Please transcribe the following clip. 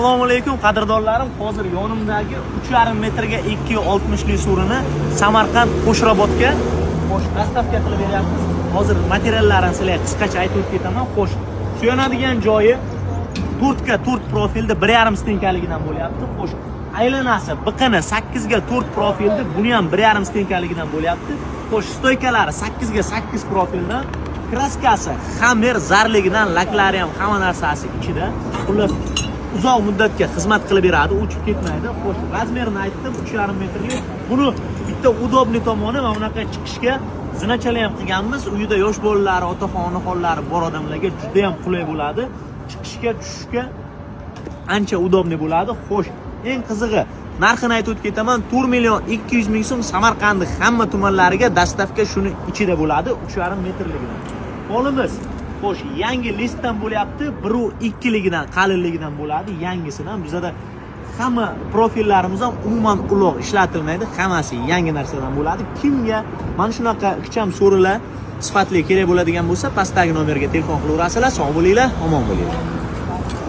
Assalomu alaykum, qadrdonlarim. Hozir yonimdagi 3,5 metrga 2,60 lik so'rini Samarqand, Qo'shrabotga, xo'sh, доставка qilib beryapmiz. Hozir materiallarini sizlarga qisqacha aytib o'tib ketaman. Xo'sh, suyanadigan joyi 4 ga 4 profilda 1,5 стенка ligidan bo'lyapti. Xo'sh, aylanasi biqini 8 ga 4 profilda, buni ham 1,5 стенка ligidan bo'lyapti. Xo'sh, стойка lari 8 ga 8 profildan, краска si Hammer zarligidan, laklari ham, hamma narsasi ichida. Xullas, uzoq muddatga xizmat qilib beradi, uchib ketmaydi. Xo'sh, размер ini aytdim, 3,5 metrli. Buni bitta удобный tomoni, mana bunaqa chiqishga zinachalar ham qilganmiz. Uyida yosh bolalari, otaxon, onaxonlari bor odamlarga juda ham qulay bo'ladi. Chiqishga, tushishga ancha удобный bo'ladi. Xo'sh, eng qizig'i, narxini aytib o'tib ketaman. 4 million 200 ming so'm. Samarqandning hamma tumanlariga доставка shuni ichida bo'ladi, 3,5 metrligidan. Polimiz, xo'sh, yangi listdan bo'lyapti, 1,2 ligidan, qalinligidan bo'ladi, yangisidan. Bizada hamma profillarimiz ham umuman uloq ishlatilmaydi, hammasi yangi narsadan bo'ladi. Kimga mana shunaqa ixcham so'rilar, sifatli kerak bo'ladigan bo'lsa, pastdagi nomerga telefon qilaverasizlar. Sog' bo'linglar, omon bo'linglar.